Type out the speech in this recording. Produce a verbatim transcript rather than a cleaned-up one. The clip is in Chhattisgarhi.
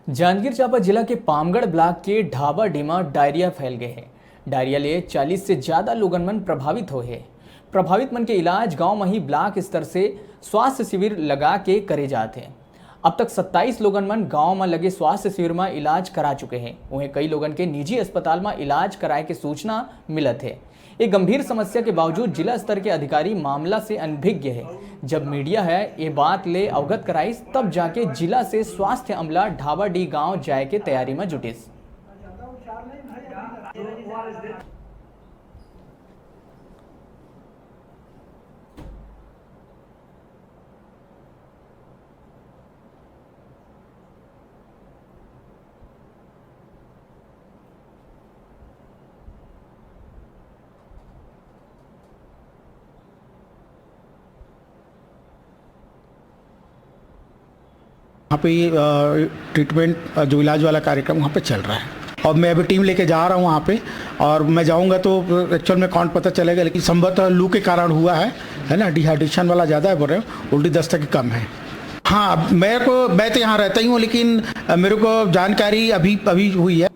जांजगीर चांपा जिला के पामगढ़ ब्लॉक के ढाबा डीमा डायरिया फैल गए हे। डायरिया ले चालीस से ज्यादा लोगन मन प्रभावित होए हे। प्रभावित मन के इलाज गांव म ही ब्लॉक स्तर से स्वास्थ्य शिविर लगा के करे जात हे। अब तक सत्ताईस लोगन मन गांव म लगे स्वास्थ्य शिविर म इलाज करा चुके हे। उहें, कई लोगन के निजी अस्पताल म इलाज कराए के सूचना मिलत हे। ये गंभीर समस्या के बावजूद जिला स्तर के अधिकारी मामला से अनभिज्ञ हे। जब मीडिया ह ये बात ले अवगत कराइस, तब जाके जिला से स्वास्थ्य अमला ढाबाडीह गांव जाए के तैयारी म जुटिस। वहाँ पे ये ट्रीटमेंट, जो इलाज वाला कार्यक्रम वहाँ पे चल रहा है, और मैं अभी टीम लेके जा रहा हूँ वहाँ पे। और मैं जाऊँगा तो एक्चुअल में कौन पता चलेगा, लेकिन संभवतः लू के कारण हुआ है, है ना, डिहाइड्रेशन वाला ज़्यादा है बोल रहे हो, उल्टी दस्त के कम है। हाँ, मेरे को, मैं तो यहाँ रहता ही हूँ, लेकिन मेरे को जानकारी अभी अभी हुई है।